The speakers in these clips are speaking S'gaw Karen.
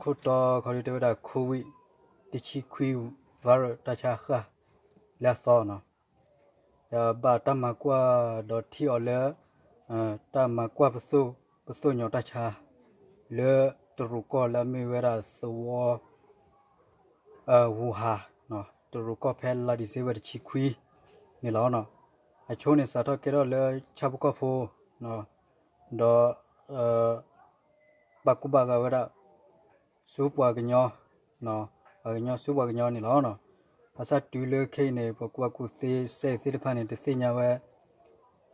ခိၣ်တီခီဒုးတဲဝဲဒၣ် Covid တဆံခွံ virus တၢ်ဆါဃၣ်လၢအသီနီၤ, ဒီးဘၣ်တၢ်မၤကွၢ်ဒီးထံၣ်အီၤလၢ တၢ်မၤကွၢ်ပသိၣ် ပသိၣ်ညီတၢ်ဆါ လၢတရူးကီၢ်လၢအမ့ၢ်ဝဲဒၣ်သဝီ ဝူဟၣ် တရူးကီၢ်ဖဲလါ December တဆံခွံန့ၣ်လီၤ. အဆိန့ၣ်စးထီၣ်ကဲထီၣ်လၢဆၣ်ဖိကီၢ်ဖိ ဒီး ဘၣ်ကူဘၣ်ဂာ်ဝဲဒၣ် ဆူပှၤကညီ, ပှၤကညီဆူပှၤကညီန့ၣ်လီၤ. ဘၣ်ဆၣ်တုၤလၢခဲအံၤန့ၣ် ပှၤကူဘၣ်ကူသ့ စဲးသ့ၣ်တဖၣ်န့ၣ် တသ့ၣ်ညါဝဲ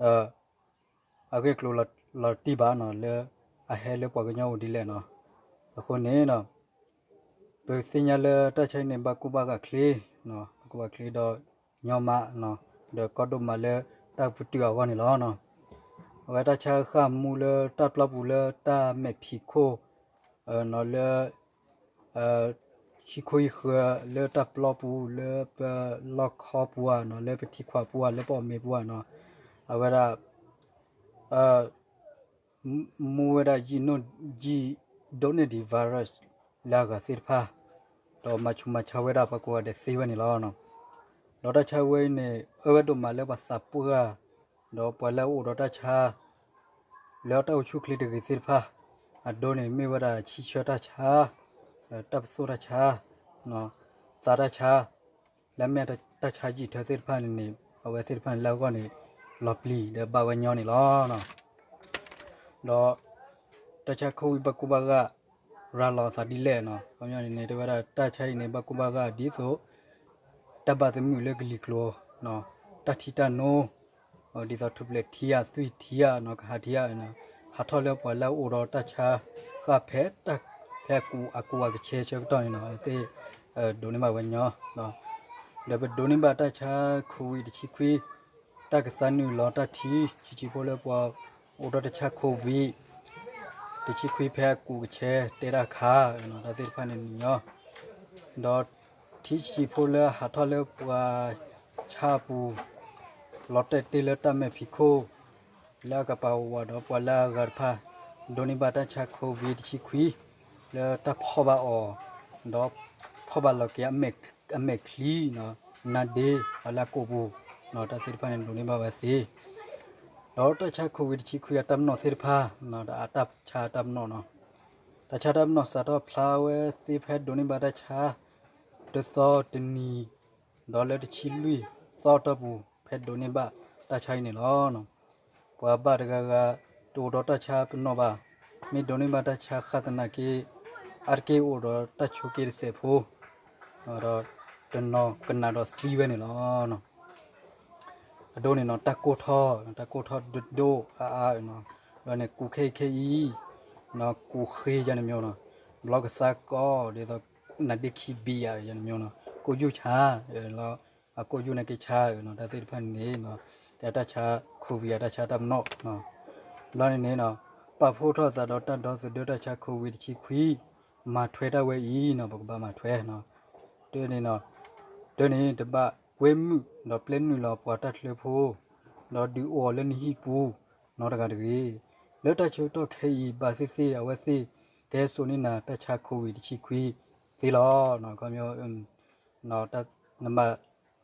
အဂ့ၢ်အကျိၤလီၤတံၢ်ဘၣ်နီၤ လၢအဟဲလၢပှၤကညီအိၣ်ဒ်လဲၣ်နီၤ. အဃိန့ၣ် ပသ့ၣ်ညါလၢတၢ်ဆါအံၤန့ၣ် ဘၣ်ကူဘၣ်ဂာ်ချ့, ဘၣ်ကူဘၣ်ချ့ဒီးညီမး ဒီးကီဒိၣ်မးလၢတၢ်ပတုာ်အဂီၢ်န့ၣ်လီၤ. အဝဲတၢ်ဆါဃၣ်မူလၢတၢ်ပျီပူၤလၢတၢ်မဲာ်ဖံးခိၣ် လၢ ဟံၣ်ခိၣ်ဟံၣ်ဃၢၤ လၢတၢ်ပျီပူၤ လၢပလီၢ်ခီပူၤဧါနီၤ လၢပထံခွးပူၤဧါ လၢပအီၣ်မ့ၤပူၤဧါနီၤ, အဝဲဒၣ် မူဝဲဒၣ်ယံာ်နိၣ်ယံာ်ဒိးန့ၢ်ဒံး virus လၢအဂၤသ့ၣ်တဖၣ်, ဒီးမၤဆူးမၤဆါဝဲဒၣ်ပှၤကိးဂၤဒဲးသ့ဝဲန့ၣ်လီၤ. ဒီးတၢ်ဆါဝဲအံၤန့ၣ် အၢဝဲဒိၣ်မးလၢပှၤသးပှၢ် ဒီးပှၤလၢအအိၣ်ဒီးတၢ်ဆါ လၢတၢ်အိၣ်ဆူၣ်ချ့တဂ့ၤသ့ၣ်တဖၣ်, အဒိန့ၣ် မ့ၢ်ဝဲဒၣ်ဆံဆၢတၢ်ဆါ, တၢ်ပသိၣ်တၢ်ဆါ, သးတၢ်ဆါ, လၢအမ့ၢ်တၢ်ဆါယံာ်ထၢသ့ၣ်တဖၣ်န့ၣ်န့ၣ် အဝဲသ့ၣ်တဖၣ်န့ၣ် လၢအဂီၢ်န့ၣ် လီၤပျံၤဒီးဘၣ်ဝဲညီန့ၣ်လီၤ. ဒီးတၢ်ဆါ Covid ဘၣ်ကူဘၣ်ဂာ် ရၤလီၤအသးဒ်လဲၣ်နီၤ, ခီပညီန့ၣ်န့ၣ် တဲဝဲဒၣ်တၢ်ဆါအံၤန့ၣ် ဘၣ်ကူဘၣ်ဂာ်ဒ်သိး တၢ်ဘၣ်သမုာ်လၢကလံၤကျိၤ, တၢ်ထံတၢ်နိ, ဒ်သိးထူၣ်ဖျဲးထံဧါ သွံၣ်ထံဧါ ကဟးထံဧါ, ဟးထီၣ်လၢပှၤလၢအအိၣ်ဒီးတၢ်ဆါဃၣ်ဖဲ ဖဲအကူးအကူးအကဆဲဆၢကတီၢ်န့ၣ်နီၤ သ့ၣ် ဒိးန့ၢ်ဘၣ်ဝဲညီ, ဒီးပဒိးန့ၢ်ဘၣ်တၢ်ဆါ Covid တဆံခွံ တၢ်ကသါနုာ်လီၤတၢ်ထံ ဆံးဆံးဖိလၢပှၤအိၣ်ဒီးတၢ်ဆါ Covid တဆံခွံဖဲအကူးကဆဲတဲတၢ်ခါ တၢ်သ့ၣ်တဖၣ်န့ၣ်န့ၣ်ညီ, ဒီးထံဆံးဆံးဖိလၢဟးထီၣ်လၢပှၤဆါအပူၤ လီၤတဲာ်တ့ၢ်လၢတၢ်မဲာ်ဖံးခိၣ် လၢအကပာ်ဝးဒီးပှၤလၢအဂၤတဖၣ် ဒိးန့ၢ်ဘၣ်တၢ်ဆါ Covid တဆံခွံ လၢတၢ်ဖီၣ်ဘၣ်အီၤ ဒီးဖီၣ်ဘၣ်လီၤက့ၤအမဲာ်ချံနီၤ နါဒ့ လၢအကိာ်ပူၤ တၢ်သ့ၣ်တဖၣ်န့ၣ်ဒိးန့ၢ်ဘၣ်ဝဲသ့ ဒီးတၢ်ဆါ Covid တဆံခွံအတၢ်ပနီၣ်သ့ၣ်တဖၣ် ဒီးအတၢ်ဆါအတၢ်ပနီၣ်နီၤ, တၢ်ဆါတၢ်ပနီၣ်စးထီၣ်ဖျါဝဲသ့ဖဲဒိးန့ၢ်ဘၣ်တၢ်ဆါ တသီတနံၤ ဒီးလၢတဆံလွံၢ်သီအတီၢ်ပူၤ ဖဲဒိးန့ၢ်ဘၣ်တၢ်ဆါအံၤန့ၣ်လီၤ. ပှၤဘၣ်တဂၤဂၤ တအိၣ်ဒီးတၢ်ဆါပနီၣ်ဘၣ်, မ့ၢ်ဒိးန့ၢ်ဘၣ်တၢ်ဆါဃၣ်သနာ်က့ အါတက့ၢ်အိၣ်ဒီးတၢ်ဆိးက့တစဲးဖိ ဒီးတနီၤကနၣ်ဒီးသံဝဲန့ၣ်လီၤ. အဒိန့ၣ်နီၤ တၢ်ကိၢ်ထီၣ်, တၢ်ကိၢ်ထီၣ်ဒိၣ်ဒိၣ်အါအါနီၤ, ဒီးန့ၣ်ကူးခဲအံၤခဲအံၤ နီၤ ကူးဃ့ယၤန့ၣ်မ့ၢ်နီၤ, ဘျီကသါကီး ဒ်သိးနါဒ့ခံဘံယၤယၤန့ၣ်မ့ၢ်နီၤ, ကိၢ်ယူၢ်ဆါလီၤ, အကိၢ်ယူၢ်န့ၣ်က့ၤဆါနီၤ, တၢ်သ့ၣ်တဖၣ်န့ၣ်န့ၣ် ကဲတၢ်ဆါ Covid အတၢ်ဆါတၢ်ပနီၣ် ဘျီန့ၣ်န့ၣ်နီၤ, ပာ်ဖှိၣ်ထီၣ်သးဒီးတၢ်ဒီသဒၢတၢ်ဆါ Covid တဆံခွံ မၤထွဲတၢ်ဝဲအံၤနီၤ, ပကဘၣ်မၤထွဲနီၤ, တၢ်န့ၣ် တၢ်န့ၣ်တဘၣ်ကွဲမုာ်ဒီးပျဲနုာ်လီၤပှၤတၢ်ချၢဖိ ဒီးဒုးအိၣ်အီၤလၢနဟံၣ်ပူၤ နီတဂၤတဂ့ၤ, လၢတၢ်ဆၢကတီၢ်ခဲအံၤ ဘၣ်သ့ၣ်သ့ၣ်အဝဲသ့ၣ် ကဟဲစိာ်န့ၢ်နၤတၢ်ဆါ Covid တဆံခွံသ့လီၤ. ခီပညီ နဘၣ်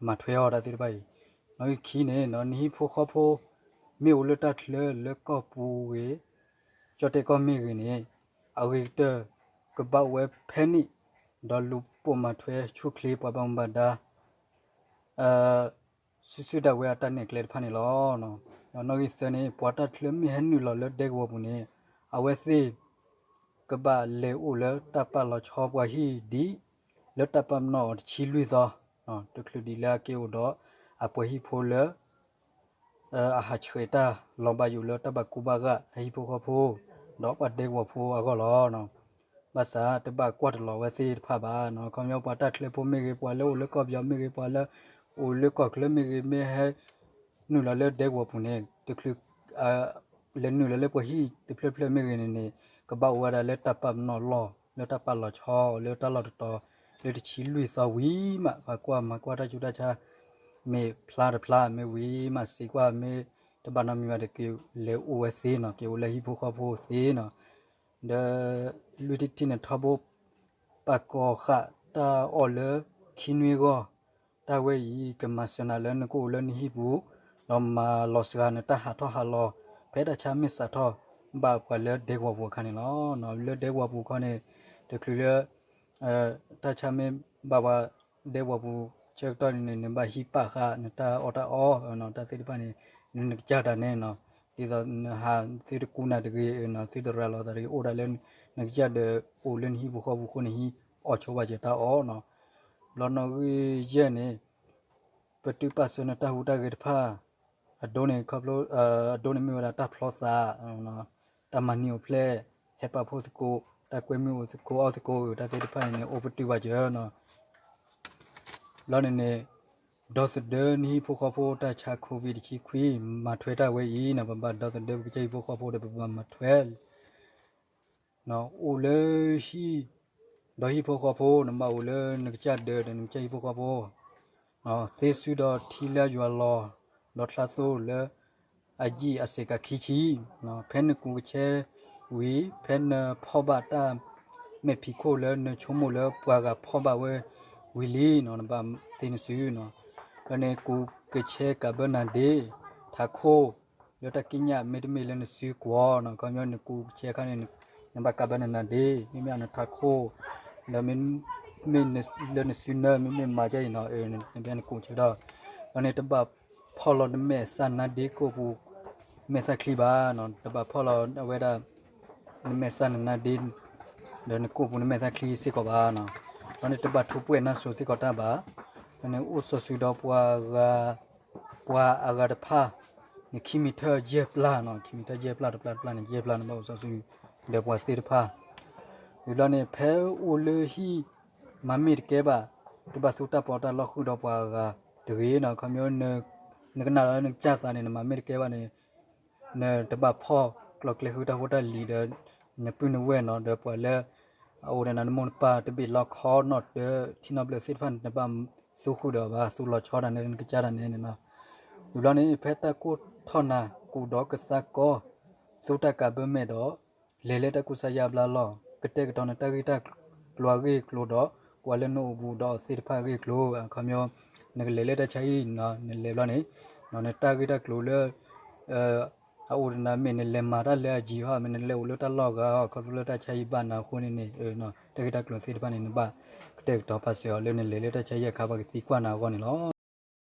မၤထွဲအီၤတၢ်သ့ၣ်တဖၣ်အံၤ, နီၣ်ဂံၢ်ခံန့ၣ် နဟံၣ်ဖိဃီဖိ မ့ၢ်အိၣ်လၢတၢ်ချၢလၢကီၢ်ပူၤဂ့ၤ ကၠီၣ်တဲၣ်ကီၢ်မ့ၢ်ဂ့ၤန့ၣ် အဂ့ၤကတၢၢ် ကဘၣ်အိၣ်ဝဲဖဲန့ၣ် ဒီးလူၤပိာ်မၤထွဲဆူၣ်ချ့ပှၤဘၣ်မူဘၣ်ဒါ စုာ်စုာ်ဒၣ်ဝဲအတၢ်နဲၣ်ကျဲတဖၣ်န့ၣ်လီၤ. ဒီးနီၣ်ဂံၢ်သၢန့ၣ် ပှၤတၢ်ချၢမ့ၢ်ဟဲနုာ်လီၤလၢဒဲကဝီၤပူၤန့ၣ် အဝဲသ့ၣ် ကဘၣ်လဲၤအိၣ်လၢတၢ်ပာ်လီၤဆီပှၤဟံၣ်ဒံး လၢတၢ်ပာ်ပနီၣ်အီၤတဆံလွံၢ်သီ, တချုးဒံးလၢအက့ၤအိၣ်ဒီး အပှၤဟံၣ်ဖိလၢ အဟးဆှဲးတၢ်လီၤဘၣ်ယိၣ်လၢတၢ်ဘၣ်ကူဘၣ်ဂာ်အဟံၣ်ဖိဃီဖိ ဒီးပှၤဒဲကဝီၤဖိအဂီၢ်လီၤ. ဘၣ်ဆၣ်တဘၣ်ကွၢ်တလီၤဝဲသ့ၣ်တဖၣ်ဘၣ်နီၤ, ခီပညီပှၤတၢ်ချၢဖိမ့ၢ်ဂ့ၤ ပှၤလၢအိၣ်လၢကီၢ်ပယီၤမ့ၢ်ဂ့ၤ ပှၤလၢအိၣ်လၢကီၢ်ချၢမ့ၢ်ဂ့ၤ မ့ၢ်ဟဲနုာ်လီၤလၢဒဲကဝီၤပူၤန့ၣ် တချုး လဲၤနုာ်လီၤလၢပှၤဟံၣ်တဖျၢၣ်ဖျၢၣ်မ့ၢ်ဂ့ၤန့ၣ်န့ၣ် ကဘၣ်အိၣ်ဝဲဒၣ်လၢတၢ်ပာ်ပနီၣ်လီၢ် လၢတၢ်ပာ်လီၤဆီ လၢတၢ်လီၢ်တတီၤ လၢတဆံလွံၢ်သီဝံၤမး ပှၤကွၢ်မၤကွၢ်တၢ်ဆူးတၢ်ဆါ မ့ၢ်ဖျါတဖျါမ့ၢ်ဝံၤမး စံးကွၢ်မ့ၢ်တဘၣ်နီတမံၤဘၣ်ဒီး က့ၤလဲၤအိၣ်ဝဲသ့နီၤ, က့ၤအိၣ်လၢဟံၣ်ဖိဃီဖိသ့နီၤ. ဒီးလွံၢ်ထံၣ်တထံၣ်န့ၣ် ထီဘိ ပာ်ကီၤဃာ်တၢ်အီၣ်လၢခံနွံအဂီၢ်, တၢ်ဝဲအံၤ ကမၤစၢၤနၤလၢနကအိၣ်လၢနဟံၣ်ပူၤ, ဒီးမၤလီၤစှၤနတၢ်ဟးထီၣ်ဟးလီၤ ဖဲတၢ်ဆါမ့ၢ်စးထီၣ်ဘၣ်ပှၤလၢဒဲကဝီၤပူၤအခါန့ၣ်လီၤ. လၢဒဲကဝီၤပူၤခီန့ၣ် တချုးလၢ တၢ်ဆါမ့ၢ်ဘၣ်ပှၤဒဲကဝီၤပူၤဆၢကတီၢ်န့ၣ်န့ၣ် နဘၣ်ဟံးပာ်ဃာ်နတၢ်အီၣ်တၢ်အီ တၢ်သ့ၣ်တဖၣ်န့ၣ် နကစၢ်တၢ်န့ၣ်နီၤ, ဒ်သိးနဟးသုတကူနၤတဂ့ၤ, သုတရၤလီၤသးတဂ့ၤ, အိၣ်ဒၣ်လၢနကစၢ်ဒီး အိၣ်လၢနဟံၣ်ပူၤဃီပူၤအဃိန့ၣ် ဟံးအီၣ်ဆိဘၣ်စၢၤတၢ်အီၣ်နီၤ. ဘျီနီၣ်ဂံၢ်ယဲၢ်န့ၣ် ပတုာ်ပာ်စၢၤနတၢ်ဟူးတၢ်ဂဲၤတဖၣ် အဒိန့ၣ် ခီဖျိ အဒိန့ၣ်မ့ၢ်ဝဲဒၣ်တၢ်ဖျီသး, တၢ်မၤနံၤအိၣ်ဖျဲၣ်, ဟဲပာ်ဖှိၣ်သကိး, တၢ်ကွဲမုာ်အိၣ်သကိး အီၣ်သကိး တၢ်သ့ၣ်တဖၣ်န့ၣ်န့ၣ် အိၣ်ပတုာ်ဘၣ်စၢၤနီၤ. ဘျီန့ၣ်န့ၣ် ဒီသဒၢနဟံၣ်ဖိဃီဖိတၢ်ဆါ COVID တဆံခွံ မၤထွဲတၢ်ဝဲအံၤနီၤ, ပဘၣ်ဒီသဒၢပကစၢ်ဟံၣ်ဖိဃီဖိဒီးပဘၣ်မၤထွဲ အိၣ်လၢဟံၣ်, ဒီးဟံၣ်ဖိဃီဖိ နဘၣ်အိၣ်လၢနကစၢ်ဒၢးဒီးနကစၢ်ဟံၣ်ဖိဃီဖိ သ့စုဒီးထံလၢယွၤလီၤ, ဒီးချါသိလၢအယံာ်အစဲးကးခံဆံ, ဖဲနကူးကဆဲဝံၤ ဖဲနဖီၣ်ဘၣ်တၢ်မဲာ်ဖံးခိၣ်လၢနဆိကမိၣ်လၢပှၤဂၤဖီၣ်ဘၣ်ဝဲဝံၤလံနီၤ, နဘၣ်သ့နစုနီၤ. ဒီးန့ၣ်ကူးကဆဲကးဘၢနၤဒ့ ထးခိၣ် လၢတၢ်ကံးညာ် မ့တမ့ၢ်လၢနစုကွီၤနီၤ, ခီပညီနကူးကဆဲခါန့ၣ် နဘၣ်ကးဘၢနၤနၤဒ့ မ့မ့ၢ်အနထးခိၣ်, ဒီးမ့မ့ၢ်လၢနစုနၢ မ့မ့ၢ်မၤဒ်အံၤနီၤ, နဘၣ်နကူးကဆဲဒီး, ဒီးန့ၣ်တဘၣ်ဖီၣ်လီၤနမဲာ်သၣ်နါဒ့ကိာ်ပူၤ မဲာ်သၣ်ချံဘၣ်နီၤ, တဘၣ်ဖီၣ်လီၤအဝဲဒၣ် နမဲာ်သၣ်နနါဒ့ ဒီးနကိာ်ပူၤနမဲာ်သၣ်ချံစ့ၢ်ကီးဘၣ်နီၤ. ဒီးန့ၣ်တဘၣ်ထိၣ်ပှဲၢ်နါစိၤစ့ၢ်ကီးတၢ်ဘၣ်, ဒီးန့ၣ်အိၣ်စီၤစုၤဒီးပှၤဂၤ, ပှၤအဂၤတဖၣ်န့ၣ် ခံမံၤထၢၣ်ယဲၢ်ပျၢ်နီၤ, ခံမံၤထၢၣ်ယဲၢ်ပျၢ် တပျၢ်တပျၢ်န့ၣ် ယဲၢ်ပျၢ်န့ၣ် ဘၣ်အိၣ်စီၤစုၤဒီးပှၤသ့ၣ်တဖၣ်, ဝံၤဘျီန့ၣ် ဖဲအိၣ်လၢဟံၣ် မၤမ့ၢ်တကဲဘၣ်, တဘၣ်သူတၢ်ပီးတၢ်လီဃုာ်ဒီးပှၤဂၤတဂ့ၤနီၤ, ခီပညီ နကနၣ်လီၤလၢနကစၢ်သးန့ၣ် နမၤမ့ၢ်တကဲဘၣ်န့ၣ် နတဘၣ်ဖီၣ်ကျီၤကျဲဃုတၢ်ဖိတၢ်လံၤဒီး နပုၢ်နဝဲၢ်နီၤ, ဒီးပှၤလၢ အအိၣ်ဒီးနၤ နမိၢ်နပၢ် တဘ့ၣ်လီခီနီၣ်တၢထံနီတဘျၢၣ်သ့ၣ်တဖၣ်န့ၣ် နဘၣ်သူဃုာ်ဒီးဘၣ်, သူလီၤဆီဒၣ်နဲနကစၢ်ဒၣ်နဲန့ၣ်နီၤ. ဝံၤဘျီန့ၣ် ဖဲတၢ်ကိၢ်ထီၣ်နၤ ကူးဒီးကသါကီ သူတၢ်ကးဘၢမဲာ်ဒီး လဲၤလၢတၢ်ကူစါယါဘျါလီၤ, ကတဲာ်ကတီၤနတၢ်ဂ့ၢ်တၢ်ကျိၤအဂ့ၢ်အကျိၤဒီး ပှၤလၢနအိၣ်ဘူးဒီးအီၤသ့ၣ်တဖၣ်အဂ့ၢ်အကျိၤ, အခီပညီ နကလဲၤလၢတၢ်ဆါဟံၣ်နီၤ, နလဲၤဘျီန့ၣ် နတၢ်ဂ့ၢ်တၢ်ကျိၤလၢ အအိၣ်ဒီးနၤ မ့ၢ်နလဲၤမၤတၢ်လၢအယံၤဟီ, မ့ၢ်နလဲၤအိၣ်လၢတၢ်လီၢ်ဂၤဟီ, ခီဖျိလၢတၢ်ဆါဟံၣ်ဘၣ်နၤအဃိန့ၣ်န့ၣ်, တၢ်ဂ့ၢ်တၢ်ကျိၤသ့ၣ်တဖၣ်န့ၣ် နဘၣ်ကတဲာ်ကတီၤပာ်စၢၤအီၤလၢနလဲၤလၢတၢ်ဆါဟံၣ်အခါ ပှၤကသံကွၢ်နၤအဂီၢ်န့ၣ်လီၤ.